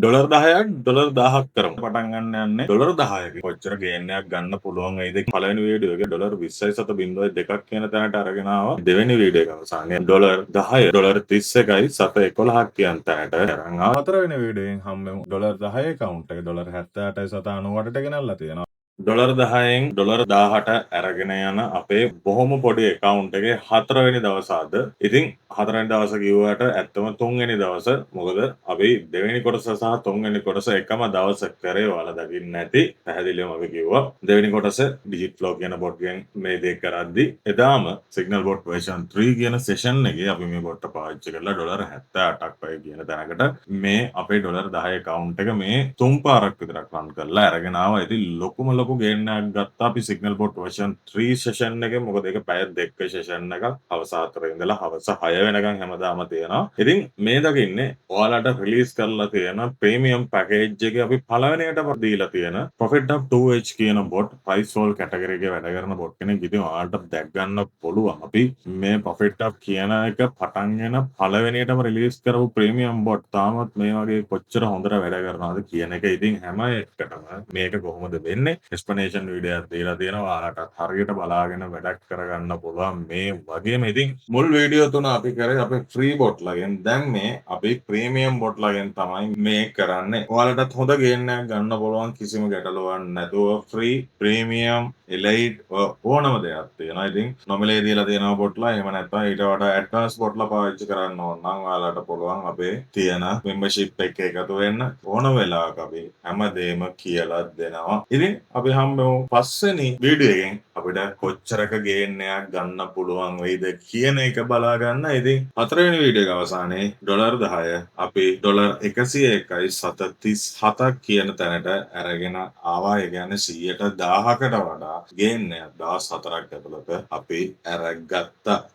Dollar 10ක් dollar 1000ක් කරමු. පටන් ගන්න යන්නේ ඩොලර් 10කින් කොච්චර ගේන් එකක් ගන්න පුළුවන් වෙයිද? පළවෙනි වීඩියෝ එකේ ඩොලර් 20.02ක් කියන තැනට අරගෙන ආවා. දෙවෙනි වීඩියෝ එක අවසානයේ ඩොලර් 10 ඩොලර් 31.11ක් කියන තැනට අරන් ආවා. හතරවෙනි වීඩියෝ එකෙන් හම්බෙමු. ඩොලර් 10 ඇකවුන්ට් එක ඩොලර් 78.98ට ගෙනල්ලා තියෙනවා. ඩොලර් 10න් ඩොලර් 1000ට අරගෙන යන අපේ බොහොම පොඩි ඇකවුන්ට් එකේ හතරවෙනි දවස අද. ඉතින් හතරවෙනි දවස කිව්වට ඇත්තම තුන්වෙනි දවස. මොකද අපි දෙවෙනි කොටස සහ තුන්වෙනි කොටස එකම දවස කරේ. ඔයාලා දකින්න ඇති. පැහැදිලිවම අපි කිව්වා. දෙවෙනි කොටස ඩිජිට් ෆ්ලෝ කියන බොට් එකෙන් මේ දේ කරද්දි එදාම සිග්නල් බොට් වර්ෂන් 3 කියන සෙෂන් එකේ අපි මේ බොට් පාවිච්චි කරලා ඩොලර් 78ක් වගේ කියන තැනකට මේ අපේ ඩොලර් 10 ඇකවුන්ට් එක මේ තුන් පාරක් විතරක් රන් කරලා අරගෙන ආවා. ඉතින් ලොකුම ලොකු ගේන් එකක් ගත්තා අපි සිග්නල් බොට් වර්ෂන් 3 සෙෂන් එකේ. මොකද ඒක පැය 2 සෙෂන් එකක්, හවස 4 ඉඳලා හවස 6 වෙනකන් හැමදාම තියෙනවා. ඉතින් මේ දකින්නේ ඔයාලට රිලීස් කරලා තියෙන ප්‍රීමියම් පැකේජ් එකේ අපි පළවෙනියටම දීලා තියෙන Profit Up 2H කියන බොට්, ප්‍රයිස් ෆෝල් කැටගරි එකේ වැඩ කරන බොට් කෙනෙක්. ඉතින් ඔයාලට දැක් ගන්න පුළුවන් අපි මේ Profit Up කියන එක පටන්ගෙන පළවෙනියටම රිලීස් කරපු ප්‍රීමියම් බොට් තාමත් මේ වගේ කොච්චර හොඳට වැඩ කරනවද කියන එක. ඉතින් හැම එකටම මේක කොහොමද වෙන්නේ එක්ස්ප්ලනේෂන් වීඩියෝ එකක් දීලා තියෙනවා. ඔයාලටත් හරියට බලාගෙන වැඩක් කරගන්න පුළුවන් මේ වගේම. ඉතින් මුල් වීඩියෝ තුන අපි කරේ අපේ ෆ්‍රී බොට් ලගෙන්. දැන් මේ අපි ප්‍රීමියම් බොට් ලගෙන් තමයි මේ කරන්නේ. ඔයාලටත් හොඳ ගේන් එකක් ගන්න පුළුවන් කිසිම ගැටලුවක් නැතුව. ෆ්‍රී, ප්‍රීමියම්, එලයිට් ඕනම දෙයක් තියෙනවා. ඉතින් නොමිලේ දීලා තියෙනවා බොට්ලා. එහෙම නැත්නම් ඊට වඩා ඇඩ්වාන්ස් බොට්ලා පාවිච්චි කරන්න ඕන නම් ඔයාලට පුළුවන් අපේ තියෙන මෙම්බර්ෂිප් එක එකතු වෙන්න. ඕන වෙලාවක අපි හැමදේම කියලා දෙනවා. ඉතින් අපි හම්බෙමු පස්වෙනි වීඩියෝ එකෙන්, අපිට කොච්චරක ගේන් එකක් ගන්න පුළුවන් වෙයිද කියන එක බලා ගන්න. ඉතින් හතරවෙනි වීඩියෝ එක අවසානයේ ඩොලර් 10 අපි ඩොලර් 101.37ක් කියන තැනට අරගෙන ආවා. ඒ කියන්නේ 100කට වඩා ගේන් එකක් දවස් 4ක් ඇතුළත අපි අරගත්තා.